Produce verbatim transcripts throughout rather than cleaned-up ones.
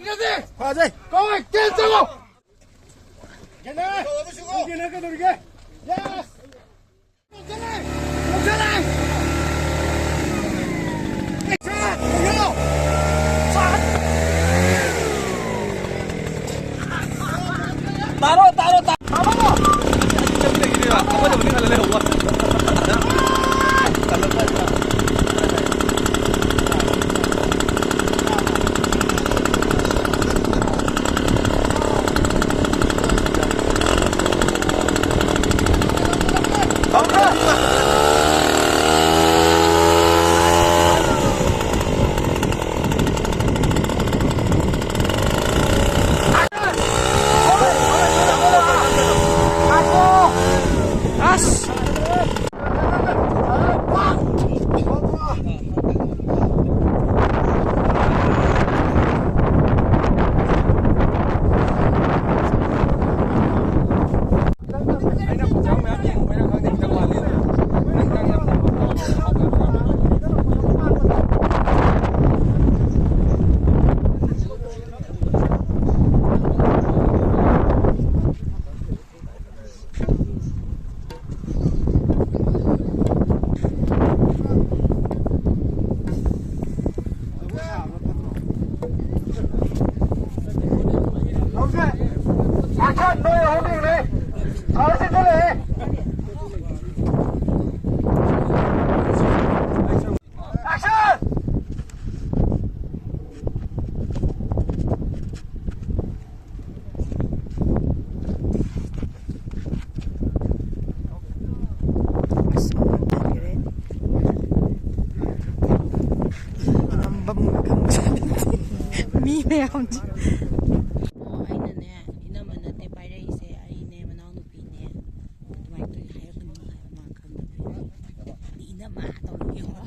ꯐꯖꯩ꯫ ꯀꯧꯋꯦ, ꯀꯦꯟ ꯆꯠꯂꯣ꯫ ꯀꯦꯟ ꯆꯠꯂꯣ꯫ ꯀꯦꯟ ꯆꯠꯂꯣ꯫ ꯇꯥꯔꯣ, ꯇꯥꯔꯣ, ꯇꯥꯔꯣ꯫ ꯅꯝꯕꯝꯒ ꯈꯪꯗꯦ꯫ ꯃꯤ ꯃꯌꯥꯝꯁꯦ꯫ ꯑꯣ, ꯑꯩꯅꯅꯦ, ꯏꯅꯝꯃ ꯅꯠꯇꯦ ꯄꯥꯏꯔꯛꯏꯁꯦ, ꯑꯩꯅꯦ, ꯃꯅꯥꯎꯅꯨꯄꯤꯅꯦ꯫ ꯑꯗꯨꯃꯥꯏꯅ ꯇꯧꯔꯤ ꯍꯥꯏꯔꯛꯀꯅꯨ ꯍꯥꯏꯕ ꯃꯥ ꯈꯪꯗꯕꯩ꯫ ꯏꯅꯝꯃ ꯇꯧꯔꯤ ꯌꯦꯡꯉꯣ꯫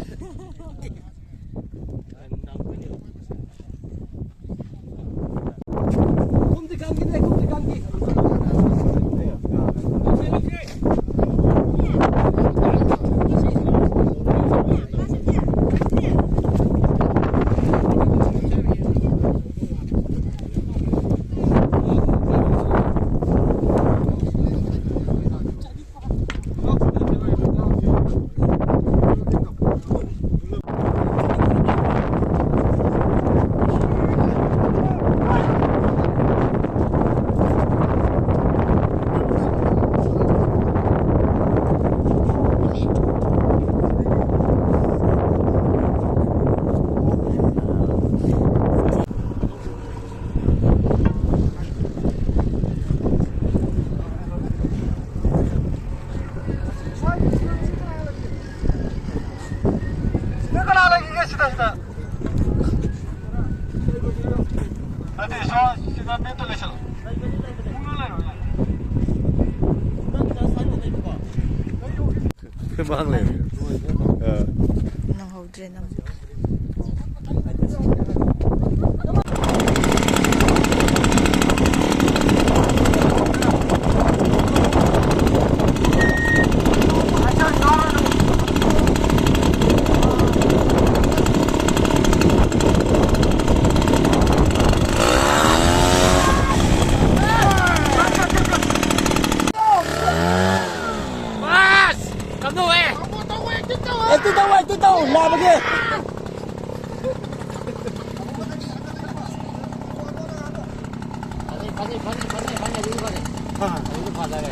ꯃꯥꯡ ꯂꯩꯔꯝꯃꯦ꯫ ꯑ꯫ ꯅꯪꯍꯧꯗ꯭ꯔꯦ ꯅꯪ꯫ ꯑꯁ! ꯀꯝꯗꯧꯋꯦ? ꯑꯦꯛꯇꯤꯡ ꯇꯧ, ꯑꯦꯛꯇꯤꯡ ꯇꯧ, ꯂꯥꯕꯒꯤ꯫ ꯐꯅꯤ, ꯐꯅꯤ, ꯐꯅꯤ, ꯐꯅꯤ, ꯑꯗꯨꯗꯤ ꯐꯔꯦ꯫ ꯑꯗꯨꯗꯤ ꯐꯖꯔꯦ꯫